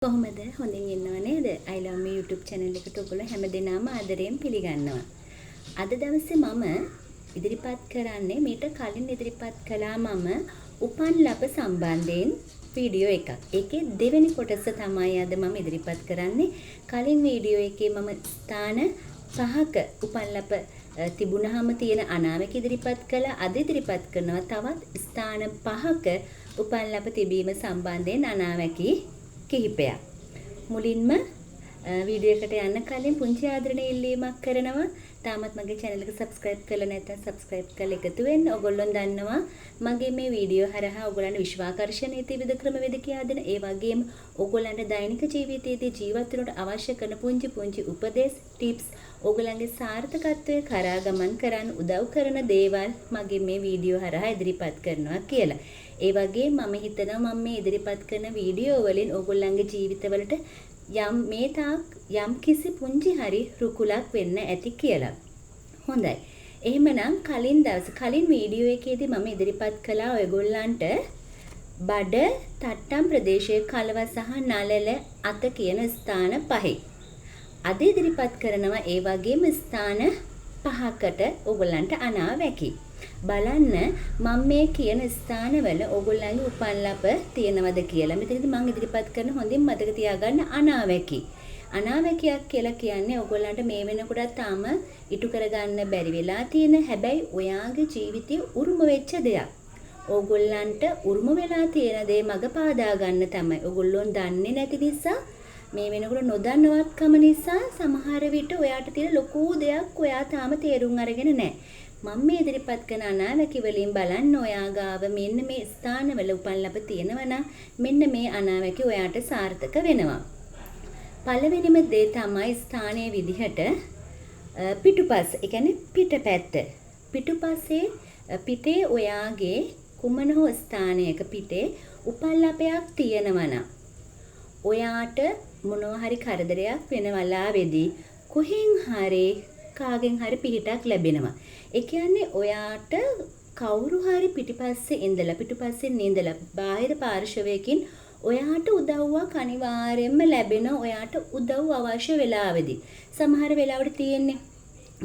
කොහොමද, හොඳින් ඉන්නව නේද? I love me YouTube channel එකට ඔයගොල්ලෝ හැමදෙනාම ආදරයෙන් පිළිගන්නවා. අද දවසේ මම ඉදිරිපත් කරන්නේ මීට කලින් ඉදිරිපත් කළා මම උපන් ලප සම්බන්ධයෙන් වීඩියෝ එකක්. ඒකේ දෙවෙනි කොටස තමයි අද මම ඉදිරිපත් කරන්නේ. කලින් වීඩියෝ එකේ මම ස්ථාන පහක උපන් ලප තිබුණාම තියෙන අනාවැකි ඉදිරිපත් කළා. අද ඉදිරිපත් කරනවා තවත් ස්ථාන පහක උපන් ලප තිබීම සම්බන්ධයෙන් අනාවැකි කිහිපයක්. මුලින්ම වීඩියෝ එකට යන්න කලින් පුංචි ආදරණීය ඉල්ලීමක් කරනවා. තාමත් මගේ channel එක subscribe කරලා නැත්නම් subscribe කරලා එකතු වෙන්න. ඔයගොල්ලෝ දන්නවා මගේ මේ වීඩියෝ හරහා ඔයගොල්ලන්ට විශ්වාකර්ෂණයේ විවිධ ක්‍රමවේද කියා දෙන, ඒ වගේම ඔයගොල්ලන්ට දෛනික ජීවිතයේදී ජීවත් වෙනකොට අවශ්‍ය කරන පුංචි පුංචි උපදෙස්, ටිප්ස්, ඔයගොල්ලන්ගේ සාර්ථකත්වය කරා ගමන් කරන්න උදව් කරන දේවල් මගේ මේ වීඩියෝ හරහා ඉදිරිපත් කරනවා කියලා. ඒ වගේම මම හිතනවා මම මේ ඉදිරිපත් කරන වීඩියෝ වලින් ඔයගොල්ලන්ගේ ජීවිතවලට යම් මේ තාක් යම් කිසි පුංචි හරි රුකුලක් වෙන්න ඇති කියලා. හොඳයි. එහෙමනම් කලින් දවස කලින් වීඩියෝ එකේදී මම ඉදිරිපත් කළා ඔයගොල්ලන්ට බඩ, තට්ටම් ප්‍රදේශයේ කලව සහ නලල අත කියන ස්ථාන පහේ. අද ඉදිරිපත් කරනවා ඒ වගේම ස්ථාන පහකට ඔයගොල්ලන්ට අනාවැකි. බලන්න මම මේ කියන ස්ථානවල ඔයගොල්ලන්ගේ උපන් ලප තියෙනවද කියලා. මෙතනදී මම ඉදිරිපත් කරන හොඳින් මතක තියාගන්න අනාවැකි. අනාවැකියක් කියලා කියන්නේ ඔයගොල්ලන්ට මේ වෙනකොටත් තාම ඉටු කරගන්න බැරි වෙලා තියෙන, හැබැයි ඔයාගේ ජීවිතේ උරුම වෙච්ච දෙයක්. ඕගොල්ලන්ට උරුම වෙලා තියෙන දේ මග පාදා ගන්න තමයි. ඔයගොල්ලෝ දන්නේ නැති නිසා, මේ වෙනකොට නොදන්නවත්කම නිසා සමහර විට ඔයාට තියෙන ලොකු දෙයක් ඔයා තාම තේරුම් අරගෙන නැහැ. මම මේ ඉදිරිපත් කරන අනාවැකි වලින් බලන්න ඔයා ගාව මෙන්න මේ ස්ථානවල උපන් ලප තියෙනවා නම් මෙන්න මේ අනාවැකි ඔයාට සාර්ථක වෙනවා. පළවෙනිම දේ තමයි ස්ථානයේ විදිහට පිටුපස, ඒ කියන්නේ පිටපැත්ත. පිටුපසේ පිටේ ඔයාගේ කුමන හෝ ස්ථානයක පිටේ උපන් ලපයක් තියෙනවා නම් ඔයාට මොනවා හරි කරදරයක් වෙන වෙලාවෙදී කොහෙන් හරි කාගෙන් හරි පිහිටක් ලැබෙනවා. ඒ කියන්නේ ඔයාට කවුරු හරි පිටිපස්සේ ඉඳලා, පිටුපස්සෙන් ඉඳලා බාහිර පාර්ශවයකින් ඔයාට උදව්වක් අනිවාර්යයෙන්ම ලැබෙන, ඔයාට උදව් අවශ්‍ය වෙලාවෙදී. සමහර වෙලාවට තියෙන්නේ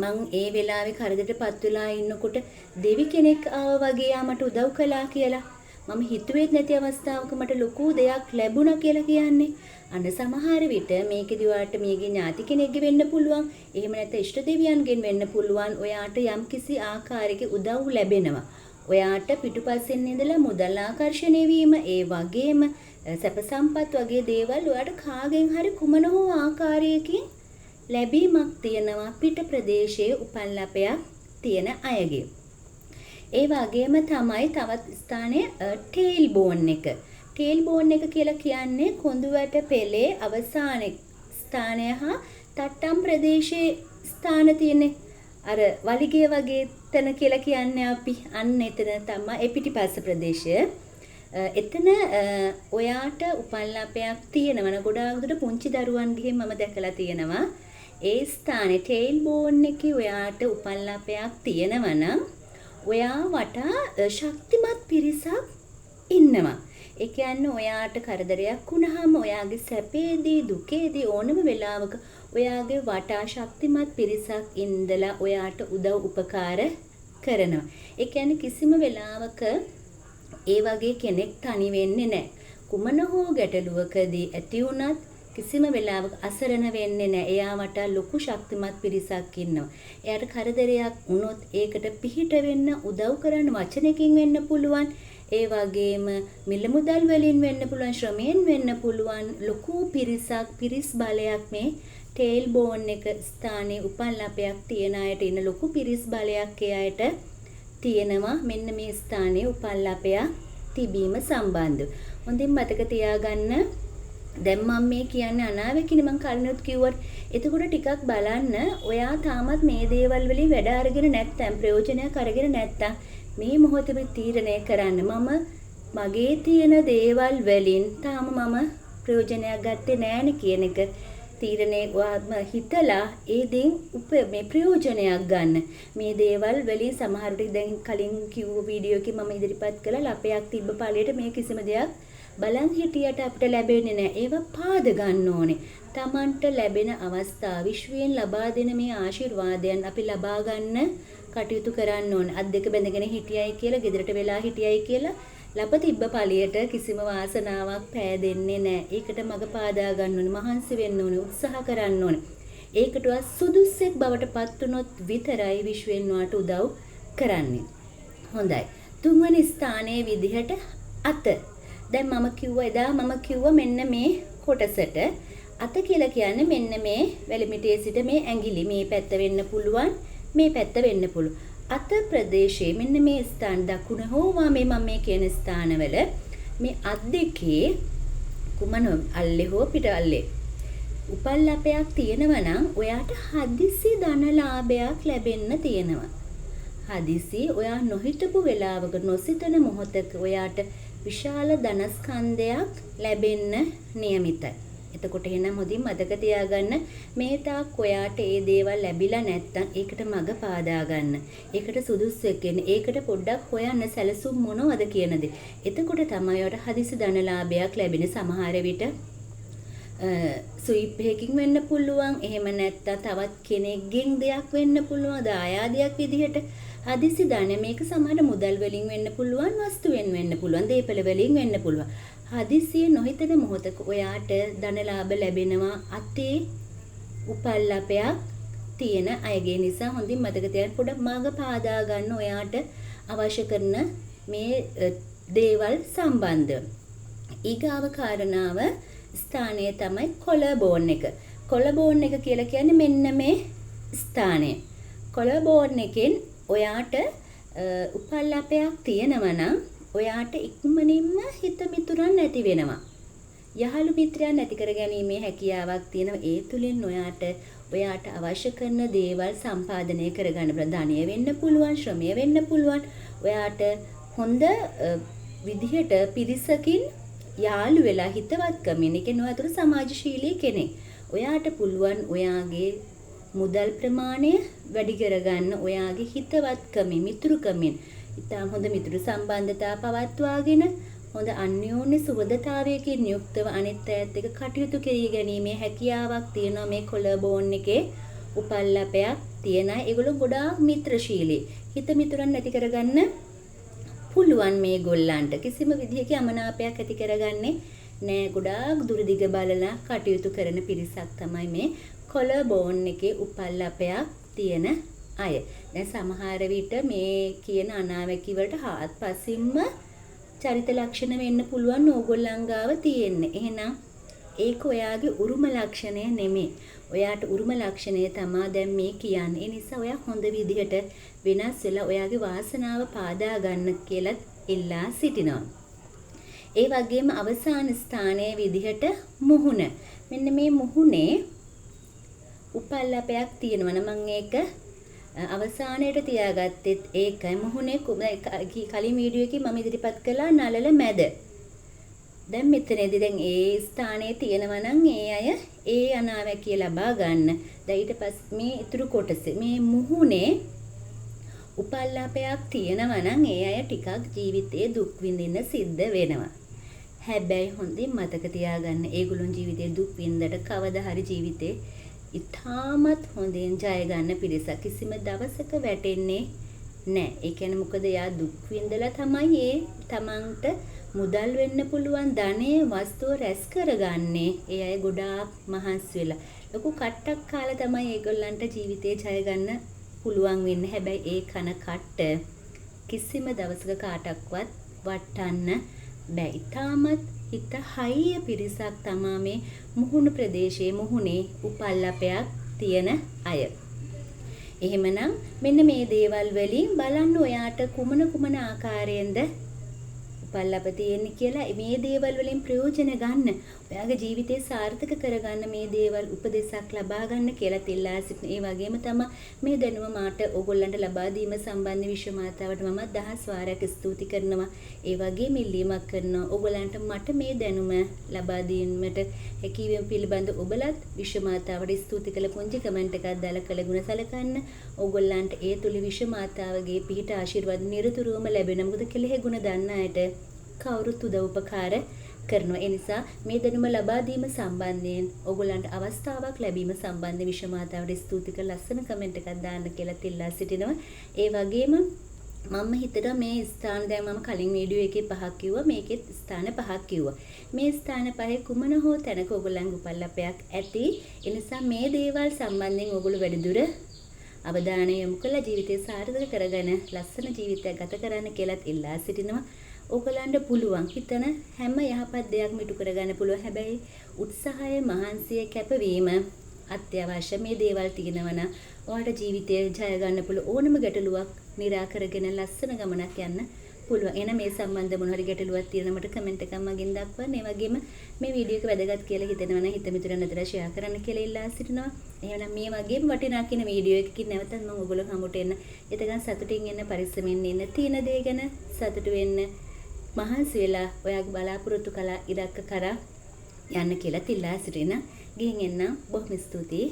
මං ඒ වෙලාවේ කරදරට පත් වෙලා ඉන්නකොට දෙවි කෙනෙක් ආවා වගේ යා මට උදව් කළා කියලා. මම හිතුවේත් නැති අවස්ථාවක මට ලොකු දෙයක් ලැබුණා කියලා කියන්නේ. අන්න සමහර විට මේකෙදි ඔයාට මියගිය ඥාති කෙනෙක්ගේ වෙන්න පුළුවන්. එහෙම නැත්නම් ඉෂ්ට දෙවියන්ගෙන් වෙන්න පුළුවන්. ඔයාට යම්කිසි ආකාරයක උදව් ලැබෙනවා. ඔයාට පිටුපස්සෙන් ඉඳලා මුදල් ආකර්ෂණය වීම, ඒ වගේම සැප සම්පත් වගේ දේවල් ඔයාට කාගෙන් හරි කුමන හෝ ආකාරයකින් ලැබීමක් තියෙනවා පිට ප්‍රදේශයේ උපන් ලපයක් තියෙන අයගේ. ඒ වගේම තමයි තවත් ස්ථානයේ ටේල් බෝන් එක. ටේල් බෝන් එක කියලා කියන්නේ කොඳුවැට පෙළේ අවසාන ස්ථානය හා තට්ටම් ප්‍රදේශයේ ස්ථාන තියෙන්නේ. අර වලිගය වගේ තැන කියලා කියන්නේ අපි. අන්න එතන තමයි ඒ පිටිපස්ස ප්‍රදේශය. එතන ඔයාට උපන් ලපයක් තියෙනවා නම් ගොඩාක් දුරට පුංචි දරුවන්ගෙන් මම දැකලා තියෙනවා. ඒ ස්ථානේ ටේල් බෝන් එකේ ඔයාට උපන් ලපයක් තියෙනවා නම් ඔයා වටා ශක්තිමත් පිරිසක් ඉන්නවා. ඒ කියන්නේ ඔයාට කරදරයක් වුණාම, ඔයාගේ සැපේදී දුකේදී ඕනම වෙලාවක ඔයාගේ වටා ශක්තිමත් පිරිසක් ඉඳලා ඔයාට උදව් උපකාර කරනවා. ඒ කියන්නේ කිසිම වෙලාවක ඒ වගේ කෙනෙක් තනි වෙන්නේ නැහැ. කුමන හෝ ගැටලුවකදී ඇති වුණත් කිසිම වෙලාවක අසරණ වෙන්නේ නැහැ. එයා වටා ලොකු ශක්තිමත් පිරිසක් ඉන්නවා. එයාට කරදරයක් වුණොත් ඒකට පිහිට වෙන්න, උදව් කරන්න වචනකින් වෙන්න පුළුවන්. ඒ වගේම මිල මුදල් වලින් වෙන්න පුළුවන්, ශ්‍රමයෙන් වෙන්න පුළුවන්. ලොකු පිරිසක්, පිරිස් බලයක් මේ ටේල් බෝන් එක ස්ථානයේ උපන් ලපයක් තියෙන අයට ඉන්න ලොකු පිරිස් බලයක් ඒ අයට තියෙනවා මෙන්න මේ ස්ථානයේ උපන් ලපයක් තිබීම සම්බන්ධව. හොඳින් මතක තියාගන්න. දැන් මම මේ කියන්නේ අනාවැකිනේ මං කලිනුත් කිව්වට. එතකොට ටිකක් බලන්න ඔයා තාමත් මේ දේවල් වලින් වැඩ අරගෙන නැත්තම්, ප්‍රයෝජනයක් අරගෙන නැත්තම් මේ මොහොතේම තීරණය කරන්න මම මගේ තියෙන දේවල් වලින් තාම මම ප්‍රයෝජනයක් ගත්තේ නෑනේ කියන එක තීරණය ඔයාම හිතලා ඒ දෙයින් මේ ප්‍රයෝජනයක් ගන්න. මේ දේවල් වලින් සමහර විට දැන් කලින් කිව්ව වීඩියෝ එකේ මම ඉදිරිපත් කළා ලපයක් තිබ්බ ඵලයට මේ කිසිම දෙයක් බලන් හිටියට අපිට ලැබෙන්නේ නැහැ. ඒවා පාද ගන්න ඕනේ. තමන්ට ලැබෙන අවස්ථා විශ්වයෙන් ලබා දෙන මේ ආශිර්වාදයන් අපි ලබා ගන්න කටයුතු කරන්න ඕනේ. අත් දෙක බැඳගෙන හිටියයි කියලා, ගෙදරට වෙලා හිටියයි කියලා ලප තිබ්බ පළියට කිසිම වාසනාවක් පෑදෙන්නේ නැහැ. ඒකට මඟ පාදා ගන්න ඕනේ, මහන්සි වෙන්න ඕනේ, උත්සාහ කරන්න ඕනේ. ඒකට ඔයා සුදුස්සෙක් බවට පත් වුණොත් විතරයි විශ්වයෙන් ඔයාට උදව් කරන්නේ. හොඳයි. තුන්වන ස්ථානයේ විදිහට අත. දැන් මම කිව්වා එදා මම කිව්වා මෙන්න මේ කොටසට අත කියලා කියන්නේ මෙන්න මේ වැලිමිටියේ සිට මේ ඇඟිලි මේ පැත්ත වෙන්න පුළුවන්, මේ පැත්ත වෙන්න පුළුවන්. අත ප්‍රදේශයේ මෙන්න මේ ස්ථාන දකුණ හෝ වාමේ මම මේ කියන ස්ථානවල මේ අත් දෙකේ කුමන අල්ලේ හෝ පිට අල්ලේ උපල්ලපයක් තියෙනවා නම් ඔයාට හදිසි ධනලාභයක් ලැබෙන්න තියෙනවා. හදිසි ඔයා නොහිතපු වෙලාවක නොසිතන මොහොතක ඔයාට විශාල ධනස්කන්ධයක් ලැබෙන්න නියමිතයි. එතකොට එහෙනම් හොඳින් මතක තියාගන්න මේ තාක් ඔයාට ඒ දේවල් ලැබිලා නැත්තම් ඒකට මඟ පාදා ගන්න. ඒකට සුදුස්සෙක් වෙන්න. ඒකට පොඩ්ඩක් හොයන්න සැලසුම් මොනවද කියන දේ. එතකොට තමයි ඔයාට හදිසි ධනලාභයක් ලැබෙන්නේ. සමහර විට ස්වීප් එකකින් වෙන්න පුළුවන්. එහෙම නැත්තම් තවත් කෙනෙක්ගෙන් දෙයක් වෙන්න පුළුවන්. දායාදයක් විදිහට හදිසි ධන මේක සමහර මුදල් වලින් වෙන්න පුළුවන්, වස්තුවෙන් වෙන්න පුළුවන්, දේපල වලින් වෙන්න පුළුවන්. හදිසියේ නොහිතන මොහොතක ඔයාට ධනලාභ ලැබෙනවා අතේ උපල්ලපයක් තියෙන අයගේ නිසා හොඳින් මතක තියාගන්න පොඩක් මඟ පාදා ගන්න ඔයාට අවශ්‍ය කරන මේ දේවල් සම්බන්ධ. ඊගාව කාරණාව ස්ථානය තමයි කොලර් බෝන් එක. කොලර් බෝන් එක කියලා කියන්නේ මෙන්න මේ ස්ථානය. කොලර් බෝන් එකෙන් ඔයාට උපල්ලපයක් තියෙනවා නම් ඔයාට ඉක්මනින්ම හිත මිතුරන් ඇති වෙනවා. යහළු මිත්‍රයන් ඇති කර ගැනීමේ හැකියාවක් තියෙනවා. ඒ තුලින් ඔයාට අවශ්‍ය කරන දේවල් සම්පාදනය කරගන්න පුළුවන්. ධනය වෙන්න පුළුවන්, ශ්‍රමය වෙන්න පුළුවන්. ඔයාට හොඳ විදිහට පිරිසකින් යාළු වෙලා හිතවත්කමින්, ඒ කියන්නේ ඔයා තුළ සමාජශීලී කෙනෙක්. ඔයාට පුළුවන් ඔයාගේ මුදල් ප්‍රමාණය වැඩි කරගන්න ඔයාගේ හිතවත්කමින්, මිතුරුකමින්. ඉතාම හොඳ මිතුරු සම්බන්ධතා පවත්වාගෙන හොඳ අන්‍යෝන්‍ය සුහදතාවයකින් යුක්තව අනිත් අයත් එක්ක කටයුතු කිරී ගැනීමේ හැකියාවක් තියෙනවා මේ කොලර් බෝන් එකේ උපල්ලපයක් තියෙන අය. ඒගොල්ලෝ ගොඩාක් මිත්‍රශීලී. හිත මිතුරන් ඇති කරගන්න පුළුවන් මේ ගොල්ලන්ට. කිසිම විදිහක අමනාපයක් ඇති කරගන්නේ නෑ. ගොඩාක් දුරදිග බලලා කටයුතු කරන පිරිසක් තමයි මේ කොලර් බෝන් එකේ උපල්ලපයක් තියෙන අය. දැන් සමහර විට මේ කියන අනාවැකි වලට හාත්පසින්ම චරිත ලක්ෂණ වෙන්න පුළුවන් ඕගොල්ලන් ගාව තියෙන්නේ. එහෙනම් ඒක ඔයාගේ උරුම ලක්ෂණය නෙමෙයි. ඔයාට උරුම ලක්ෂණය තමා දැන් මේ කියන්නේ. ඒ නිසා ඔයා හොඳ විදිහට වෙනස් වෙලා ඔයාගේ වාසනාව පාදා ගන්න කියලත් ඉල්ලා සිටිනවා. ඒ වගේම අවසාන ස්ථානයේ විදිහට මුහුණ. මෙන්න මේ මුහුණේ උපල්ලපයක් තියෙනවා නම් මම ඒක අවසානයට තියාගත්තෙත් ඒකයි. මුහුණේ කලින් වීඩියෝ එකේ මම ඉදිරිපත් කළා නළල මැද. දැන් මෙතනදී දැන් ඒ ස්ථානයේ තියෙනවා නම් ඒ අය ඒ අනාවැකිය ලබා ගන්න. දැන් ඊට පස්සේ මේ ඉතුරු කොටස මේ මුහුණේ උපල්ලාපයක් තියෙනවා නම් ඒ අය ටිකක් ජීවිතේ දුක් විඳින්න සිද්ධ වෙනවා. හැබැයි හොඳින් මතක තියාගන්න ඒගොල්ලොන් ජීවිතේ දුක් විඳට කවදා හරි ජීවිතේ ඉතාමත් හොඳින් ජය ගන්න පිරිසක්. කිසිම දවසක වැටෙන්නේ නෑ. ඒ කියන්නේ මොකද එයා දුක් විඳලා තමයි ඒ තමන්ට මුදල් වෙන්න පුළුවන් ධනය වස්තුව රැස් කරගන්නේ. ඒ අය ගොඩාක් මහන්සි වෙලා ලොකු කට්ටක් කාලා තමයි ඒගොල්ලන්ට ජීවිතේ ජය ගන්න පුළුවන් වෙන්නේ. හැබැයි ඒ කන කට්ට කිසිම දවසක කාටවත් වටන්න බෑ. ඉතාමත් හිත හයිය පිරිසක් තමා මේ මුහුණු ප්‍රදේශයේ මුහුණේ උපල්ලපයක් තියෙන අය. එහෙමනම් මෙන්න මේ දේවල් වලින් බලන්න ඔයාට කුමන කුමන ආකාරයෙන්ද උපල්ලප තියෙන්නේ කියලා මේ දේවල් වලින් ප්‍රයෝජන ගන්න. ඔයාගේ ජීවිතේ සාර්ථක කරගන්න මේ දේවල් උපදෙසක් ලබා ගන්න කියලා ඉල්ලා සිටින. ඒ වගේම තමයි මේ දැනුම මාට ඕගොල්ලන්ට ලබා දීම සම්බන්ධ විශ්ව මාතාවට මම දහස් වාරයක් ස්තුති කරනවා. ඒ වගේම ඉල්ලීමක් කරනවා. ඕගොල්ලන්ට මට මේ දැනුම ලබා දීමට හැකියවීම පිළිබඳ ඔබලත් විශ්ව මාතාවට ස්තුති කළ පුංචි කමෙන්ට් එකක් දාලා කළ ගුණ සලකන්න. ඕගොල්ලන්ට ඒ තුල විශ්ව මාතාවගේ පිහිට ආශිර්වාද නිරතුරුවම ලැබෙනවා. මොකද කෙලෙහි ගුණ දන්න අයට කවුරුත් උදව් උපකාර කරනවා. ඒ නිසා මේ දැනුම ලබා දීම සම්බන්ධයෙන් ඔයගොල්ලන්ට අවස්ථාවක් ලැබීම සම්බන්ධයෙන් විශ්වමාතාවට ස්තුති කරලා ලස්සන කමෙන්ට් එකක් දාන්න කියලා ඉල්ලා සිටිනවා. ඒ වගේම මම හිතනවා මේ ස්ථාන, දැන් මම කලින් වීඩියෝ එකේ පහක් කිව්වා, මේකෙත් ස්ථාන පහක් කිව්වා. මේ ස්ථාන පහේ කුමන හෝ තැනක ඔයගොල්ලන්ගේ උපල්ලපයක් ඇති. ඒ නිසා මේ දේවල් සම්බන්ධයෙන් ඔයගොල්ලෝ වැඩිදුර අවධානය යොමු කරලා ජීවිතය සාර්ථක කරගෙන ලස්සන ජීවිතයක් ගත කරන්න කියලාත් ඉල්ලා සිටිනවා. ඔයගොල්ලන්ට පුළුවන් හිතන හැම යහපත් දෙයක්ම ඉටු කරගන්න පුළුවන්. හැබැයි උත්සාහය, මහන්සිය, කැපවීම අත්‍යවශ්‍ය. මේ දේවල් තියෙනවා නම් ඔයාලට ජීවිතය ජය ගන්න පුළුවන්. ඕනම ගැටලුවක් නිරාකරගෙන ලස්සන ගමනක් යන්න පුළුවන්. එහෙනම් මේ සම්බන්ධ මොන හරි ගැටලුවක් තියෙනවා මට කමෙන්ට් එකක් මගින් දක්වන්න. ඒ වගේම මේ වීඩියෝ එක වැදගත් කියලා හිතෙනවා නම් හිත මිතුරන් අතර ෂෙයා කරන්න කියලා ඉල්ලා සිටිනවා. එහෙනම් මේ වගේම වටිනා කියන වීඩියෝ එකකින් නැවතත් මම ඔයගොල්ලෝ හමුවට එන්න. එතකන් සතුටින් ඉන්න, පරිස්සමෙන් ඉන්න, තියෙන දේ ගැන සතුටු වෙන්න, මහන්සි වෙලා ඔයාගේ බලාපොරොත්තු කලා ඉලක්ක කරා යන්න කියලා ඉල්ලා සිටිනවා. ගිහින් එන්නම්. බොහොම ස්තුතියි.